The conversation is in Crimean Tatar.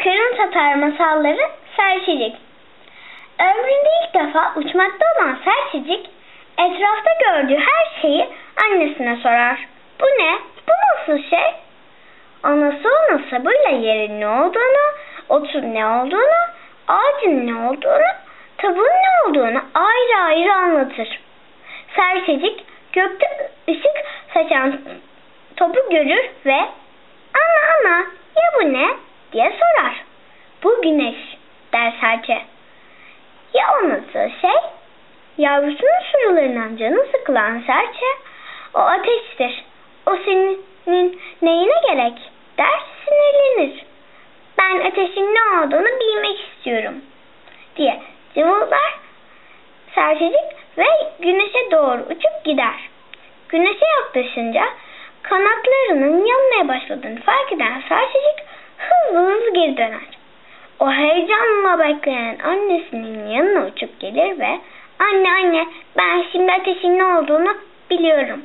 Qırımtatar masalları Serçecik Ömründe ilk defa uçmakta olan Serçecik, etrafta gördüğü her şeyi annesine sorar. Bu ne? Bu nasıl şey? Anası ona sabırla yerin ne olduğunu, otun ne olduğunu, ağacın ne olduğunu, tavuğun ne olduğunu ayrı ayrı anlatır. Serçecik gökte ışık saçan topu görür ve Ana ana ya bu ne? diye sorar. Bu güneş der serçe. Ya o nasıl şey? Yavrusunun sorularından canı sıkılan serçe o ateştir. O senin neyine gerek der sinirlenir. Ben ateşin ne olduğunu bilmek istiyorum diye cıvıldar serçecik ve güneşe doğru uçup gider. Güneşe yaklaşınca kanatlarının yanmaya başladığını fark eden serçecik hızlı hızlı geri döner. O heyecanla bekleyen annesinin yanına uçup gelir ve anne anne ben şimdi ateşin ne olduğunu biliyorum.